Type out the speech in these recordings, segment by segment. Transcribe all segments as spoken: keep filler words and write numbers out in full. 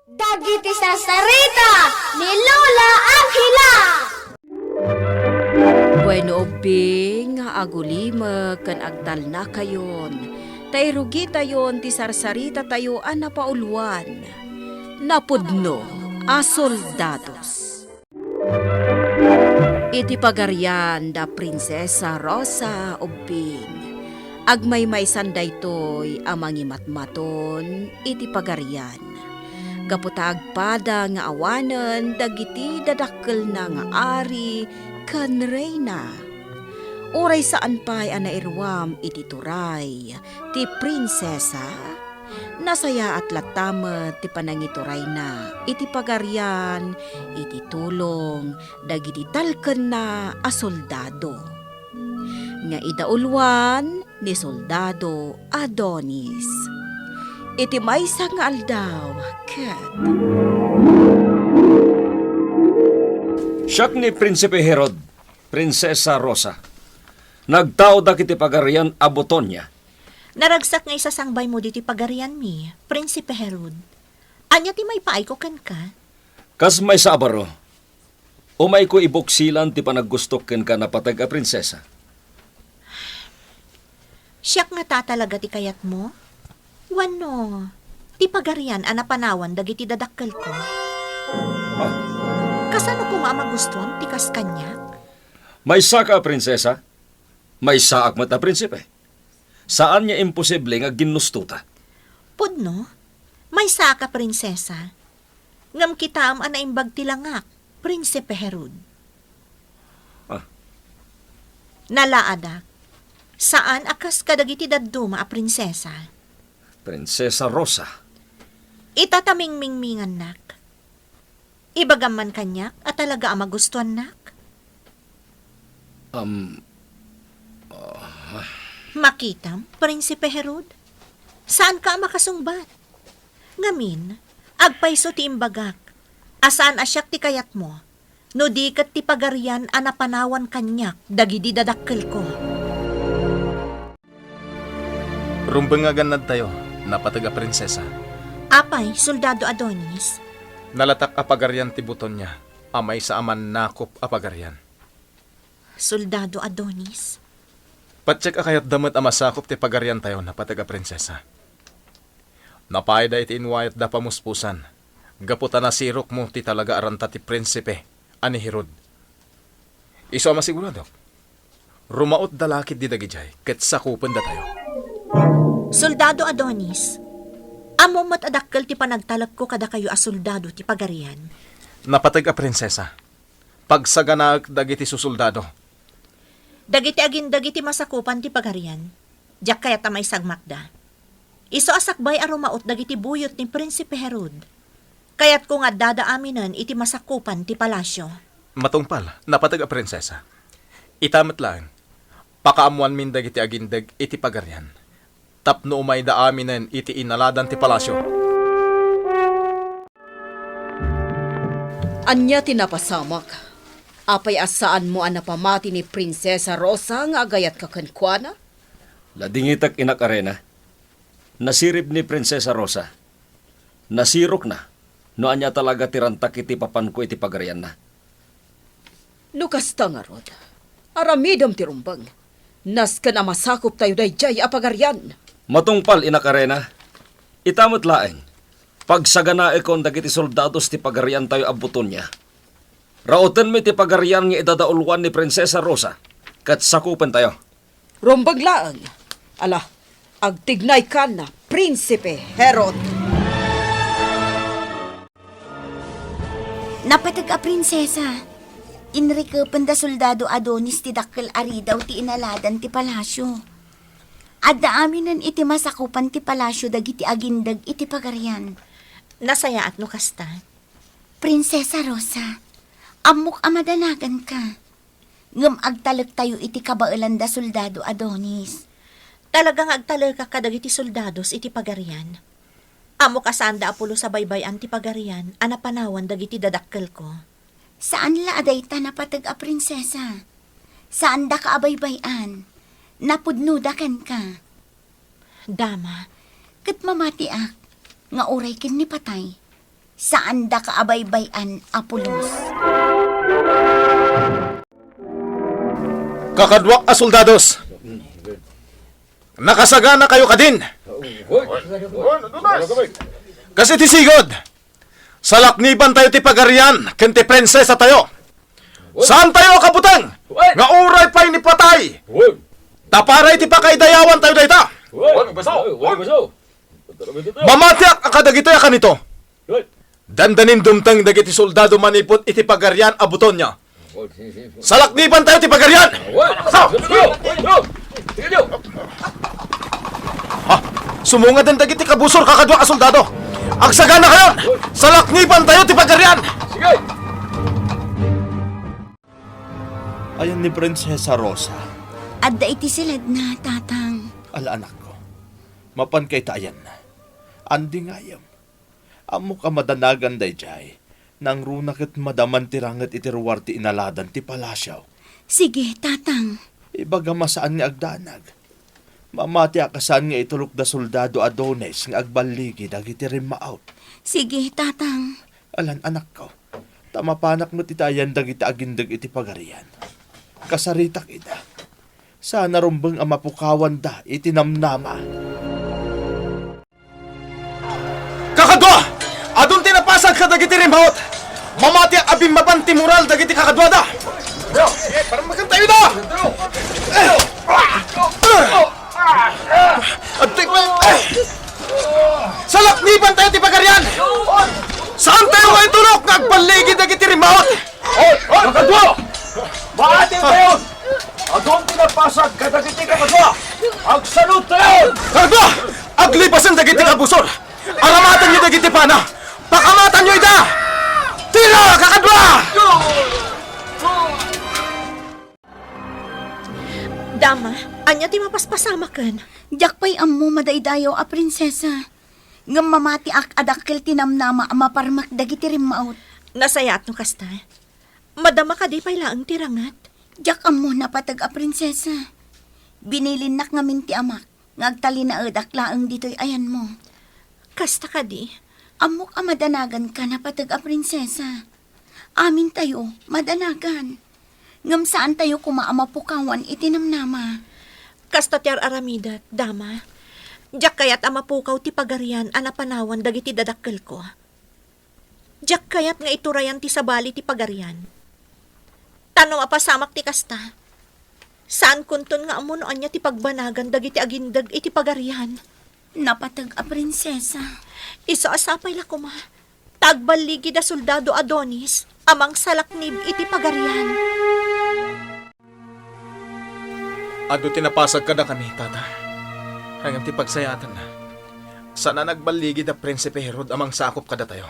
Dagiti sarsarita ni Lola Angela. Wenno ubbing nga agulimek ken agtalnakayon, ta irugitayon ti sarsaritatayo a napauluan, Napudno a Soldados. Iti pagarian da Prinsesa Rosa ubbing, agmaymaysan daytoy a mangimatmaton iti pagarian. Gapu ta agpada nga awanen dagiti dadakkelna nga ari ken reyna. Uray saan pay a nairuam iti turay ti prinsesa, nasayaat latta met ti panangiturayna iti pagarian iti tulong dagiti talkenna a soldado nga idauluan ni Soldado Adonis. Iti maysa nga aldaw ket Siak ni Prinsipe Herod, Prinsesa Rosa. Nagtaodak iti pagarian a Botonia. Naragsak nga isasangbaymo ditoy pagarianmi, Prinsipe Herod. Ania ti maipaayko kenka? Kas maysa a baro, umayko ibuksilan ti panaggustok kenka, napateg a prinsesa. Siak ngata talaga ti kayatmo? Wenno, ti pagarian a napanawan dagiti dadakkelko? Ah. Kasano koma a magustuam ti kas kaniak? Maysaka a prinsesa, maysaak met a prinsipe. Saan nga imposible nga ginnustota. Pudno, maysaak a prinsesa. Ngem kitaem a naimbag ti langak, Prinsipe Herod. Ah. Nalaadak. Saan a kas kadagiti dadduma a prinsesa. Prinsesa Rosa. Ita ta mingmingmingannak. Ibagam man kaniak a talaga a magustuannak? Am, ah. Makitam, Prinsipe Herod? Saanka a makasungbat. Ngamin, agpayso ti imbagak, a saan a siak ti kayatmo, no di ket ti pagarian a napanawan kaniak dagidi dadakkelko. Rumbeng nga agannadtayo, napateg a prinsesa. Apay, Soldado Adonis? Nalatak a pagarian ti Botonia, a maysa a mannakop a pagarian. Soldado Adonis? Patiek a kayatda met a masakop ti pagariantayo, napateg a prinsesa. Napaayda iti inwayatda pamuspusan, gapu ta nasirokmo ti talaga a ranta ti prinsipe a ni Herod. Isu a masiguradok, rumautda la ketdi dagidiay ket sakupendatayo. Soldado Adonis, ammom met a dakkel ti panagtalekko kadakayo a soldado ti pagarian. Napateg a prinsesa, pagsaganaek dagiti susoldado. Dagiti agindeg iti masakupan ti pagarian, diak kayat a maisagmakda. Isu a sakbay a rumaut dagiti buyot ni Prinsipe Herod, kayatko nga addada aminen iti masakupan ti palasio. Matungpal, napateg a prinsesa. Ita met laeng, pakaammoanmin dagiti agindeg iti pagarian tapno umayda aminen iti inaladan ti palasio. Ania ti napasamak? Apay a saanmo a napamati ni Prinsesa Rosa nga agayatka kenkuana? Ladingitek, Inak a Reyna. Nasirib ni Prinsesa Rosa. Nasirokna no ania talaga ti rantak iti papanko iti pagarianna. No kasta ngarud, aramidem ti rumbeng. Nasken a masakoptayo daydiay a pagarian. Matungpal, Inak a Reyna. Ita met laeng, pagsaganaekon dagiti soldados ti pagariantayo a Botonia. Raotenmi ti pagarian nga idadauluan ni Prinsesa Rosa, ket sakupentayo. Rumbeng laeng. Ala, agtignaykan, Prinsipe Herod. Napateg a prinsesa, inrikepen da Soldado Adonis ti dakkel a ridaw ti inaladan ti palasio. Adda aminen iti masakupan ti palasio dagiti agindeg iti pagarian. Nasayaat no kasta. Prinsesa Rosa, ammok a madanaganka. Ngem agtalektayo iti kabaelan da Soldado Adonis. Talaga nga agtalekak kadagiti soldados iti pagarian. Ammok a saanda a pulos a baybay-an ti pagarian a napanawan dagiti dadakkelko. Saan la a dayta, napateg a prinsesa. Saandaka a baybay-an. Napudnoda kenka. Dama. Ket mamatiak nga uray ken ni patay, Saandaka a baybay-an a pulos. Kakaduak a soldados, nakasaganakayo kadin? Kas iti sigud, salaknibantayo ti pagarian ken ti prinsesatayo. Saantayo a kabuteng nga uray pay ni patay ta para iti pakaidayawantayo dayta. Mamatiak a kadagitoy a kanito. Dandanin dumteng dagiti soldado manipud iti pagarian a Butonia. Salaknibantayo ti pagarian! Ha? Sumungaden dagiti kabusor, kakaduak a soldado. Agsaganakayon! Salaknibantayo ti pagarian! Ayan ni Prinsesa Rosa? Adda iti siledna, Tatang. Ala, anakko. Mapanka ita ayanna. Andi ngayem. Ammok a madanagan daydiay. Nangruna ket madaman ti ranget iti ruar ti inaladan ti palasio. Sige, Tatang. Ibagam a saan nga agdanag. Mamatiak a saan nga itulok da soldado a Dones nga agballigi dagiti rimmaot. Sige, Tatang. Alan, anakko, ta mapanak met iti ayan dagiti agindeg iti pagarian. Kasaritak ida. Saan a rumbeng a mapukawanda iti namnama. Kakadua! Adun ti napasag kadagiti rimmaot! Mamatiak a bimmaban ti moral dagiti kakaduada! Parang magkantayo da! Adtoy pa! Salaknibantayo ti pagarian! Saantayo nga itulok nga agballigi dagiti rimmaot! Hoy! Hoy! Kakadua! Maatiyo tayon! Adun ti napasag kadagiti kakadua! Agsaludtayon! Kakadua! Aglipasen dagiti kabusor! Aramatenyo dagiti pana! Pakamatanyo ida! Tira, kakadua! Dama, ania ti mapaspasamaken? Diak pay ammo, madaydayaw a prinsesa. Ngem mamatiak a dakkel ti namnama a maparmek dagiti rimmaot. Nasayaat no kasta. Madama kadi pay laeng ti ranget? Diak ammo, napateg a prinsesa. Binilinnak ngamin ti amak nga agtalinaedak laeng ditoy ayanmo. Kasta kadi? Ammok a madanaganka, napateg a prinsesa. Amintayo, madanagan. Ngem saantayo koma a mapukawan iti namnama. Kasta ti ar-aramidek, dama. Diak kayat a mapukaw ti pagarian a napanawan dagiti dadakkelko. Diak kayat nga iturayan ti sabali ti pagarian. Ta no mapasamak ti kasta, saankonton nga ammo no ania ti pagbanagan dagiti agindeg iti pagarian. Napateg a prinsesa. Isu a sapay la koma, ta agballigi da soldado a Donis a mangsalaknib iti pagarian. Adu ti napasag kadakami, tata. Ngem ti pagsayaatanna, saan a nagballigi da Prinsipe Herod a mangsakop kadatayo.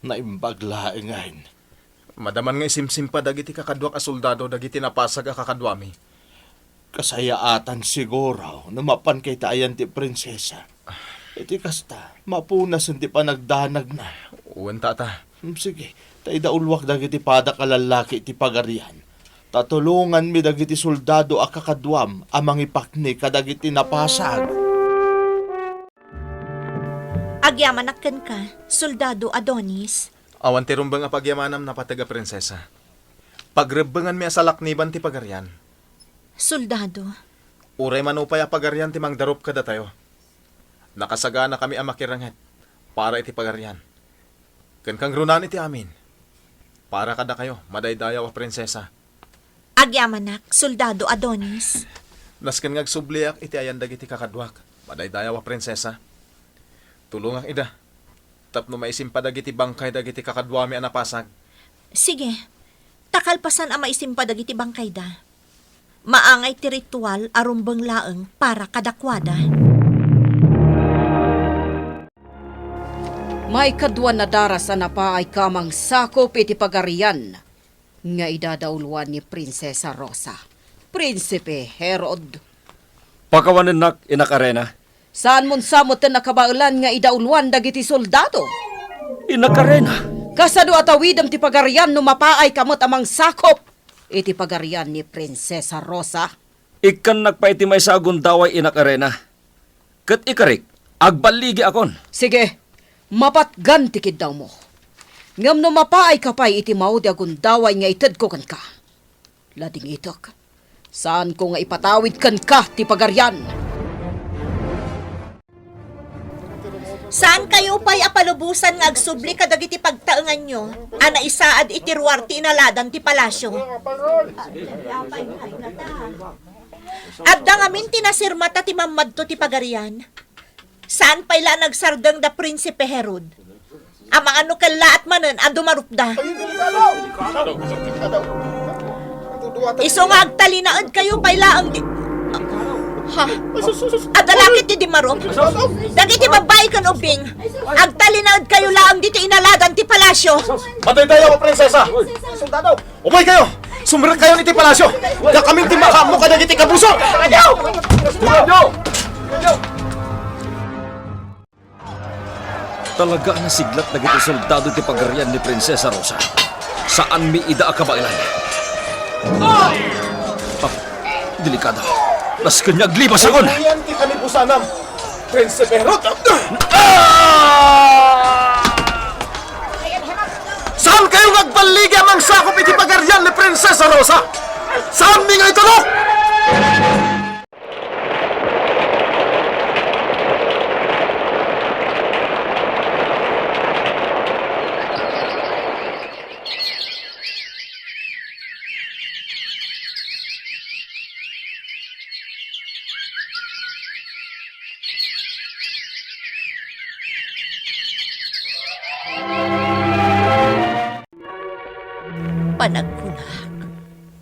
Naimbag laengen. Madaman nga isimsimpa dagiti kakaduak a soldado dagiti napasag a kakaduami. Kasayaatan siguro no mapanka ita ayan ti prinsesa. Iti kasta, mapunasen ti panagdanagna. Wen, tata. Hmm, sige, ta idauluak dagiti padak a lallaki iti pagarian. Ta tulonganmi dagiti soldado a kakaduam a mangipakni kadagiti napasag. Agyamanak kenka, Soldado Adonis. Awan ti rumbeng a pagyamanam, napateg a prinsesa. Pagrebbenganmi a salakniban ti pagarian. Soldado. Uray manupay a pagarian ti mangdarup kadatayo, nakasaganakami a makirenget para iti pagarian. Ken kangrunaan iti amin, para kadakayo, madaydayaw a prinsesa. Agyamanak, Soldado Adonis. Nasken nga agsubliak iti ayan dagiti kakaduak, madaydayaw a prinsesa. Tulongak ida tapno maisimpa dagiti bangkay dagiti kakaduami a napasag. Sige. Ta kalpasan a maisimpa dagiti bangkayda, maangay ti ritual a rumbeng laeng para kadakuada. Maikadua a daras a napaayka a mangsakop iti pagarian nga idadauluan ni Prinsesa Rosa, Prinsipe Herod. Pakawanennak, Inak a Reyna. Saanmon sa metten a kabaelan nga idauloan dagiti soldado? Inak a Reyna. Kasano a tawidem ti pagarian no mapaayka met a mangsakop iti pagarian ni Prinsesa Rosa? Ikkannak pay ti maysa a gundaway, Inak a Reyna. Ket ikarik, agballigiakon. Sige, Mapatgan ti kiddawmo. Ngem no mapaayka pay iti maudiag a gundaway nga itedko kenka, ladingitek. Saanko nga ipatawid kenka ti pagarian. Saankayo pay a palubosan nga agsubli kadagiti pagtaenganyo a naisaad iti ruar ti inaladan ti palasio. Adda ngamin ti nasirmata ti mammadto ti pagarian. Saan pay la a nagsardeng da Prinsipe Herod. Amangan no kellaat manen a dumarupda. Ay, delikado! Delikado! Delikado! Isu nga agtalinaedkayo pay laeng di-, ha? Adda la ket ti dimarup? Dagiti babbai ken ubbing, agtalinaedkayo laeng ditoy inaladan ti palasio. Matay tayo, prinsesa! Soldado! Umaykayo! Sumrekkayon iti palasio! Dakamin ti makaammo kadagiti kabuso! Talaga a nasiglat dagiti soldado ti pagarian ni Prinsesa Rosa. Saanmi ida a kabaelan. Ah, delikado. Nasken nga aglibasakon. Ayan ti kanibusanam, Prinsipe Herod. Ah! Saankayo nga agballigi a mangsakop iti pagarian ni Prinsesa Rosa? Saanmi nga itulok? Panagkunak,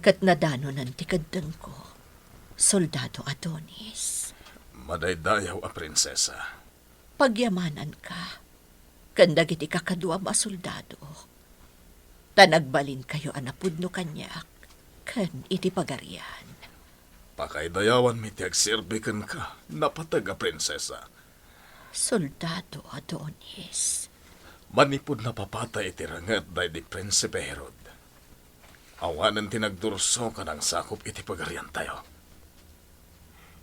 ket nadanonan ti keddengko, Soldado Adonis. Madaydayaw a prinsesa. Pagyamananka ken dagiti kakaduam a soldado, ta nagbalinkayo a napudno kaniak ken iti pagarian. Pakaidayawanmi ti agserbi kenka, napateg a prinsesa. Soldado Adonis. Manipud napapatay iti renget daydi Prinsipe Herod, awanen ti nagdurso ken nangsakop iti pagariantayo.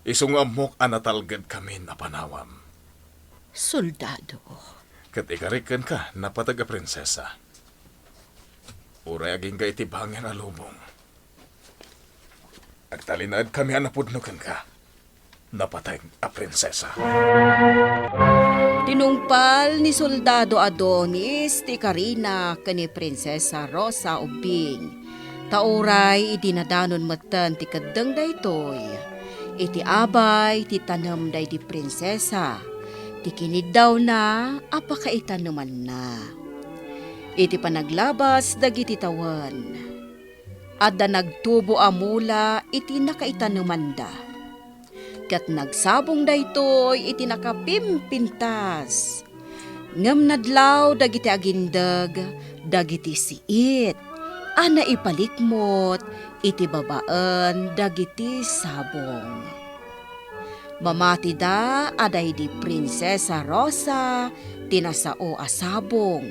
Isu nga ammok a natalgedkamin a panawam. Soldado. Ket ikarik kenka, napateg a prinsesa. Uray agingga iti bangir a lubong, agtalinaedkami a napudno kenka, napateg a prinsesa. Tinungpal ni Soldado Adonis ti ikarina ken ni Prinsesa Rosa Ubbing. Ta uray idi nadanon metten ti keddeng daytoy, iti abay ti tanem daydi prinsesa, ti kiniddawna a pakaitanemanna. Iti panaglabas dagiti tawen, adda nagtubo a mula iti nakaitanemanda. Ket nagsabong daytoy iti nakapimpintas. Ngem nadlaw dagiti agindeg dagiti siit a naipalikmut iti babaen dagiti sabong. Mamatida a daydi Prinsesa Rosa ti nasao a sabong.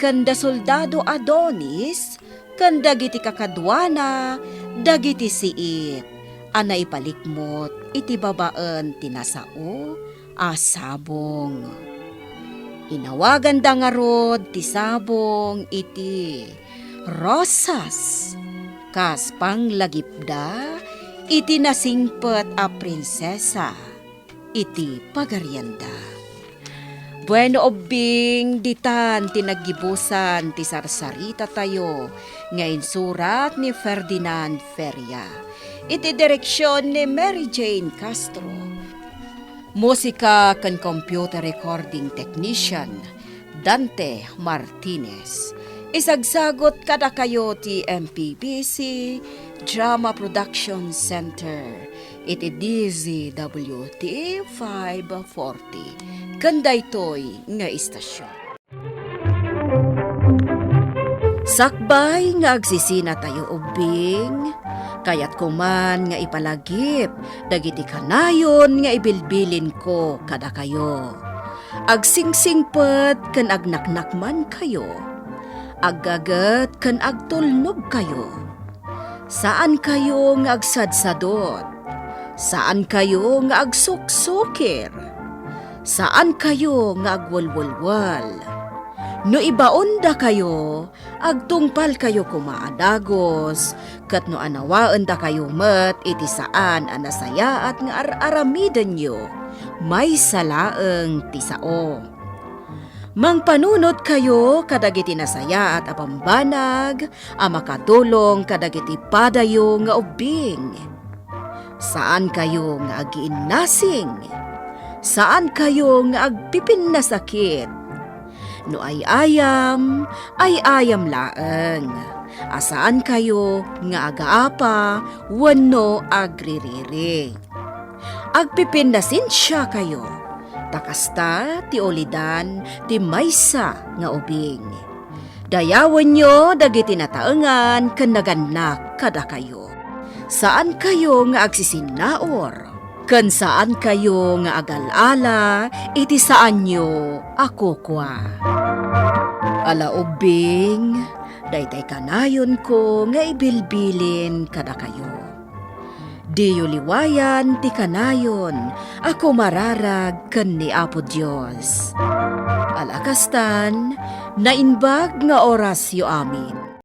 Ken da Soldado Adonis ken dagiti kakaduana dagiti siit a naipalikmut iti babaen ti nasao a sabong. Inawaganda ngarud ti sabong iti Rosas, kas panglagipda iti nasingpet a prinsesa iti pagarianda. Bueno, ubbing, ditan ti naggibusan ti sarsaritatayo nga insurat ni Ferdinand Feria, iti direksion ni Mary Jane Castro. Musika ken computer recording technician, Dante Martinez. Isagsagut kadakayo ti M P B C Drama Production Center iti D Z W T five forty. Ken daytoy nga istasyon. Sakbay nga agsisinatayo ubbing, kayatko man nga ipalagip dagiti kanayon nga ibilbilinko kadakayo. Agsingsingpet ken agnaknakmankayo. Aggaget ken agtulnogkayo. Saankayo nga agsadsadot. Saankayo nga agsuksukir. Saankayo nga agwelwelwel. No ibaondakayo, agtungpalkayo koma a dagus, ket no anawaendakayo met iti saan a nasayaat nga ar-aramidenyo, maysa laeng ti sao. Mangpanunotkayo kadagiti nasayaat a bambanag a makatulong kadagiti padayo nga ubbing. Saankayo nga agiinnasing. Saankayo nga agpipinnasakit. No ay-ayam, ay-ayam laeng. A saankayo nga agaapa wenno agririri. Agpipinnasensiakayo, ta kasta ti ulidan ti maysa nga ubing. Dayawenyo dagiti nataengan ken nagannak kadakayo. Saankayo nga agsisinnaur, ken saankayo nga agal-ala iti saanyo a kukua. Ala ubbing, daytay kanayonko nga ibilbilin kadakayo. Diyo liwayan ti kanayon a kumararag ken ni Apo Dios. Ala kastan, naimbag nga orasyo amin.